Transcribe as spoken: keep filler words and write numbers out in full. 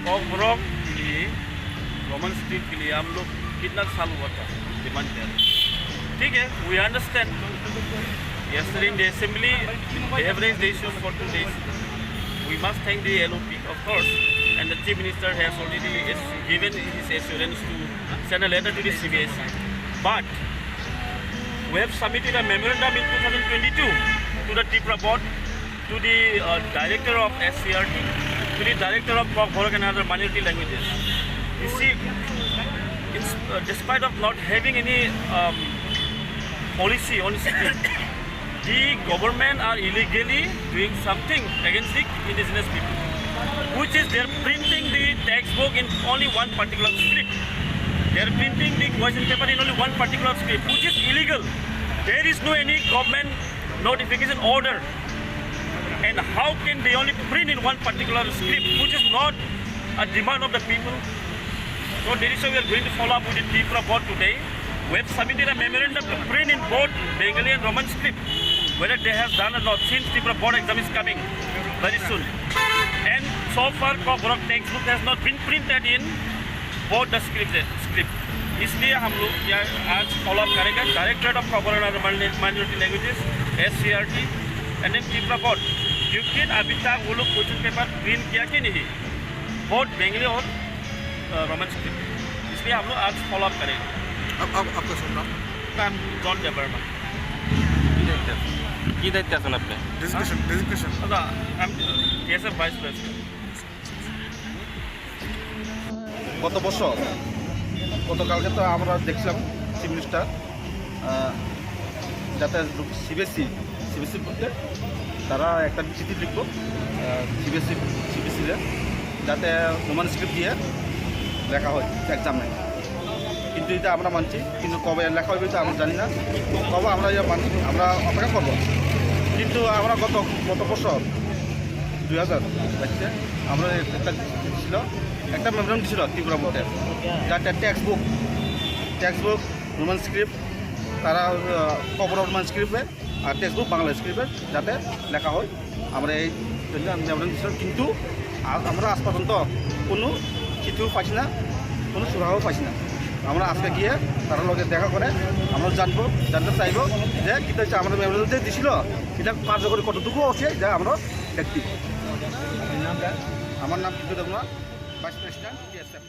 कॉकबरॉक के लिए, रोमन स्क्रिप्ट के लिए हम लोग कितना साल हुआ था डिमांड कर रहे हैं। ठीक है, we understand. Yesterday in the assembly, they have raised the issues for two days. We must thank the L O P, of course, and the Chief Minister has already ass-, given his assurance to send a letter to the C B S E. But we have submitted a memorandum in two thousand twenty-two to the Tipra board, to the, uh, director of S C R T, to the director of Kokborok and other minority languages. You see, in, uh, despite of not having any, um, policy on script, the government are illegally doing something against the indigenous people, which is they're printing the textbook in only one particular script. They're printing the question paper in only one particular script, which is illegal. There is no any government notification order. And how can they only print in one particular script, which is not a demand of the people? So that is why we are going to follow up with the Tipra board today. We have submitted a memorandum to print in both Bengali and Roman script, whether they have done or not, since Tipra board exam is coming very soon. And so far, Kokborok textbook has not been printed in board script है, script. इसलिए हम लोग यहाँ आज follow up करेंगे directorate of common and other minority languages, SCERT, and then Tipra board, क्योंकि अभी तक वो लोग क्वेश्चन पेपर प्रिंट किया कि नहीं, बोथ बेंगली और, अ, रोमन स्क्रिप्ट। इसलिए हम लोग आज फॉलो अप करेंगे। अब, अब आपका शुभ नाम? नाम जॉन देवर्मा। কি দায়িত্বে আছেন? কি দায়িত্বে আছেন আপনি? Designation, designation. দাদা, আমি টিএসএফ ভাইস প্রেসিডেন্ট। গত বছর, গতকালকে তো আমরা দেখছিলাম চিফ মিনিস্টার, আহ, যাতে সিবিএসই, সিবিএসই বলতে তারা একটা চিঠি লিখবো, আহ, সিবিএসই, সিবিএসইরে, যাতে রোমান স্ক্রিপ্ট দিয়ে লেখা হয় এক্সামে। কিন্তু এটা আমরা মানছি, কিন্তু কবে লেখা হবে এটা আমরা জানি না, কবে আমরা ইয়ে মানছি, আমরা অপেক্ষা করবো। কিন্তু আমরা গত, গত বছর দুই হাজার বাইশে আমরা একটা ছিল, একটা মেমোরান্ডাম ছিল ত্রিপুরা বোর্ডের, যাতে text book, text book Roman script, তারা, আহ, কবর রোমান স্ক্রিপ্টে আর টেক্সট বুক বাংলা স্ক্রিপ্টে যাতে লেখা হয়। আমরা এই জন্য আমি মেমোরান্ডাম দিয়েছিলাম, কিন্তু আ-, আমরা আজ পর্যন্ত কোনো চিঠিও পাইছি না, কোনো সুরাহাও পাইছি না। আমরা আজকে গিয়ে তার লগে দেখা করে আমরা জানবো, জানতে চাইবো যে কী হচ্ছে, আমরা মেমোরান্ডাম যে দিছিল, এটা কার্যকরী কতটুকু হচ্ছে, এটা আমরা দেখছি। আমার নাম বিদ্যুৎ দেবনাথ, ভাইস প্রেসিডেন্ট টিএসএফ।